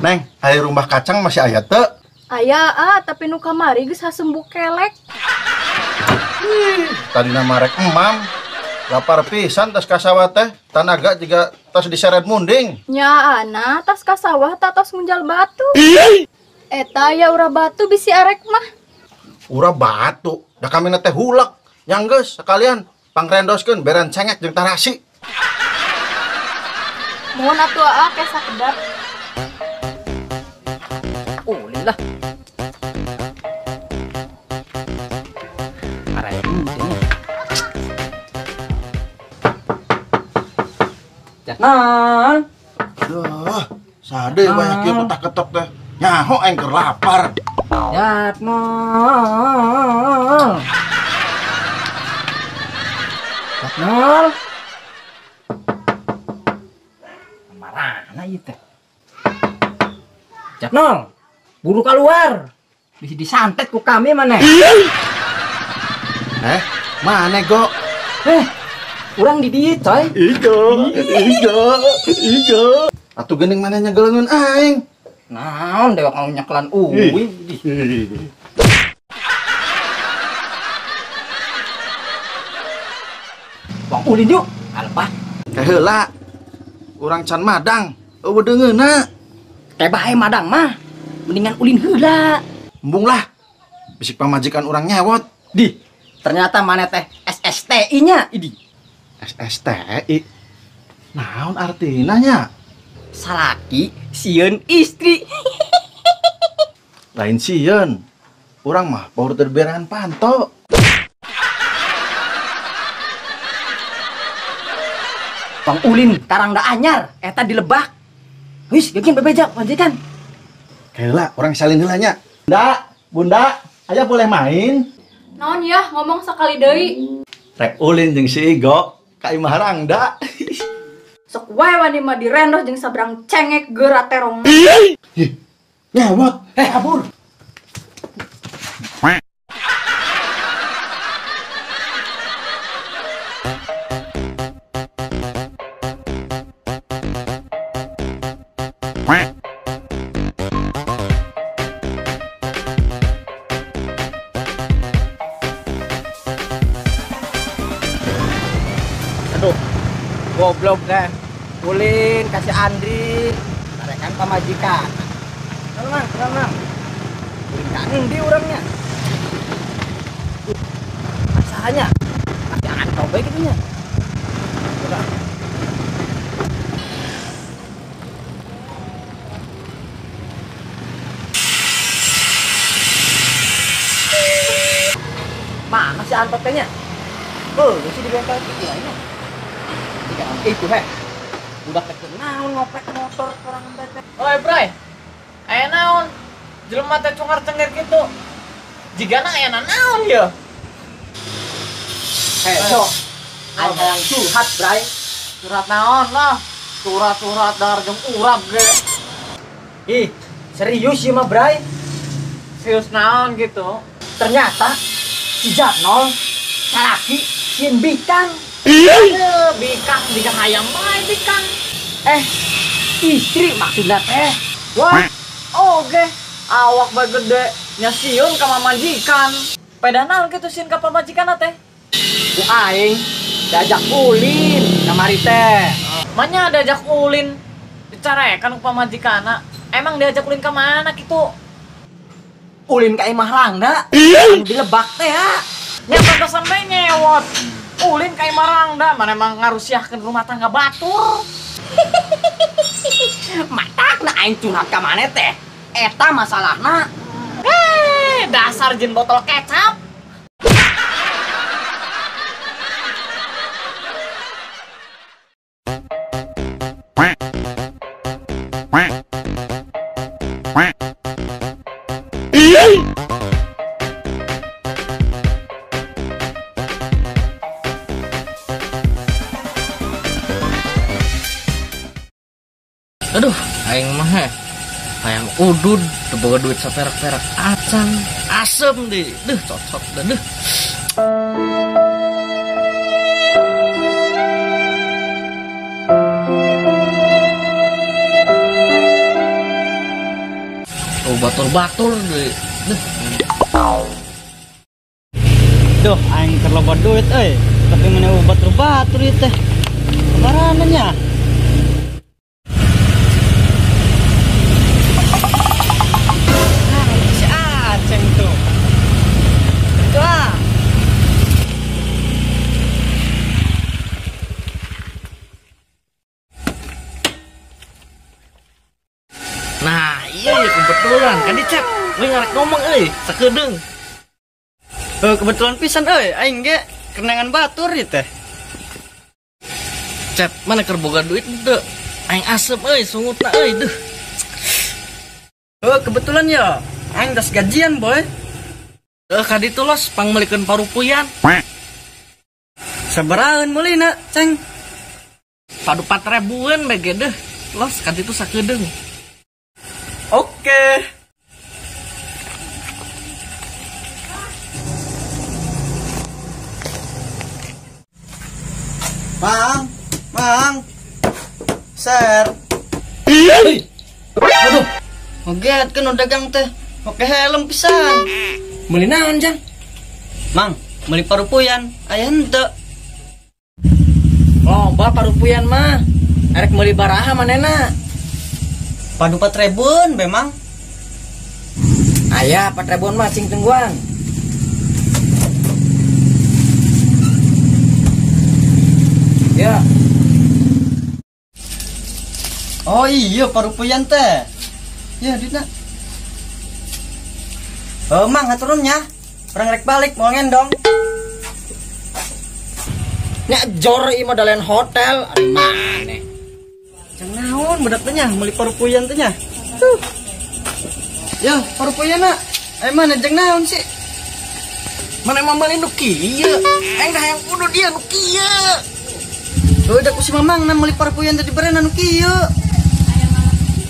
Neng, hari rumah kacang masih aya teu? Aya ah, tapi nu kamari geus hasembu kelek. Tadi nama rek emam. Lapar pisan tas ka sawah teh, tanaga juga tas diseret munding. Nyaana tas ka sawah tak tos ngunjal batu. Eta ya ura batu bisi arek mah. Ura batu, da kami teh hulek. Yang geus sekalian pangrendoskeun beren cengek jeung tarasi. Mohon atuh aa ke sakedap. Ulin lah. Jatnal. Duh, sade banyak ieu ketak-ketok teh. Nyaho aing keur lapar. Jatnal. Jatnal. Marana ieu teh. Jatnal, buru keluar. Bisa disantet ku kami maneh. Mana go? Urang di dieu coy. Igo, igo, igo. Atuh geuning maneh nyegelengeun aing. Naon dewek anu nyekelan uwi. Wong ulin yuk, alpah. Heula. Urang can madang, eueuh deungeunna. Teh bae madang mah. Mendingan ulin heula. Embung lah. Bisik pamajikan urang nyewot. Di, ternyata maneh teh SSTI-nya idi. SSTI? Naon artina nya? Salaki sieun istri. Lain sieun. Urang mah power terberan panto. Bang ulin karang da anyar eta dilebak. Wis geus bebeja majikan. Heula urang salin heula nya. Bunda, Bunda, aya boleh main? Naon ya ngomong sakali deui. Rek ulin jeung si Igo ka imah Rangda. Sok wae wani mah direndoh jeung sabrang cengek geura terong. Ih, nyewot. Kabur. Aduh, goblok deh. Ulin kasih Andri, tarekan pamajikan. Tenang, tenang. Ulin kangen di orangnya. Masanya, masih anto bae gitu nya. Coba. Mana si anto tehnya? Oh, sih di bengkel itu ya. Itu heh. Udah naon ngoprek motor orang teh. Oi, Bray. Aya naon? Jelema teh cungar cengir kitu. Jigana aya naon ye? Heh, sok. Aya hayang curhat, Bray. Curhat naon lah? Curhat-curhat dahar jeung urap ge. Ih, serius ieu mah, Bray. Serius naon gitu? Ternyata si Jatnol salaki sieun bikang. Bikang, bikang ayam bae bikang. Istri maksudna teh. Wah, oge, awak bae gede nya sieun ka pamajikan. Peda naon kitu sieun ka pamajikan teh? Ku aing diajak ulin kamari teh. Manya diajak ulin dicarekan ku pamajikanna. Emang diajak ulin ka mana kitu? Ulin ka imah Rangda. Anu dilebak teh ha. Nya pantesan bae nyewot. Ulin ka imah Rangda, mana emang ngarusiahkeun rumah tangga batur. Matakna aing curhat ka maneh teh. Eta masalahna. Dasar jin botol kecap. Aduh, aing mah heh. Hayang udud, teu boga duit saperak-perak acan, asem deh. Duh, cocok dah deh. Batur-batur deui. Duh. Duh, aing keur loba duit euy. Tapi meni batur-batur ieu teh. Kemana nya? Ah, si Aceng tuh. Itu ah. Nah, iya ya kebetulan kan dicek. We ngarek ngomong euy, sakedeung. Kebetulan pisan euy, aing ge kenangan batur ieu teh. Cep, mana keur boga duit teu? Aing asep euy, sungutna euy, duh. Kebetulan ya, aing geus gajian, boy. Ka ditu los pangmeulikeun parupuyan. Sabaraheun meulina, Ceng? Padu 4.000-an bae ge deuh. Los ka ditu sakedeung. Oke. Mang, mang, ser. Aduh, ngoget kan udah dagang teh, pakai helm pisan. Meuli naon, Jang? Mang, meuli parupuyan, aya henteu. Loba parupuyan mah. Arek meuli baraha manehna. Padu 4.000-an be, Mang. Aya 4.000-an mah cing tungguan. Ya. Oh iya parupuyan teh. Ya duitna. Oh Mang haturun nya. Urang rek balik mau ngendong. Nya jor ieu mah dalain hotel ari maneh. Jang naon budak teh nya meuli parupuyan teh nya. Tuh. Ya parupuyan na. Eh mana jang naon sih? Mana emang meuli nu kieu? Aing hayang kudu dia nu kieu. Udah ku si Mamang na meuli parupuyan tadi barena nu kieu.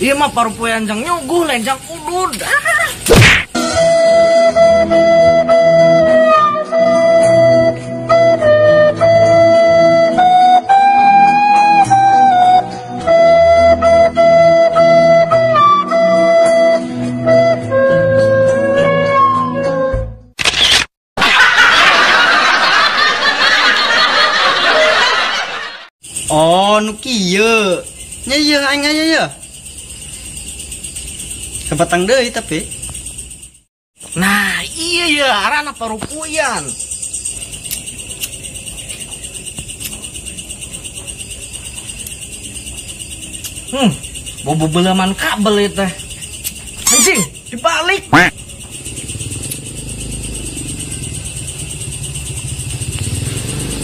Ieu mah parupuyan jang nyuguh lain jang udud. Oh, nu kieu. Nya ieu aing aya ye. Kepatang deui tapi. Nah, iya ya, arana parupuyan. Bobo belaman kabel ieu teh. Anjing, dibalik.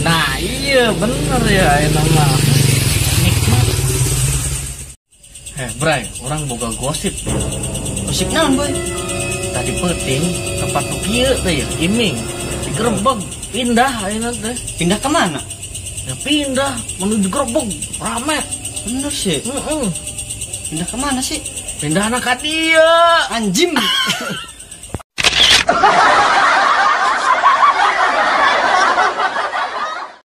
Nah, iya bener ya enak mah. Nikmat. Bray, orang boga gosip. Gosip naon, boy? Tadi peuting tempat nu kieu teh ya, iming. Digerebeg, pindah ayeuna teh. Pindah ke mana? Ya pindah menuju gerebeg, rame. Bener sih. Heeh. Pindah ke mana sih? Pindahna ka dieu. Anjing.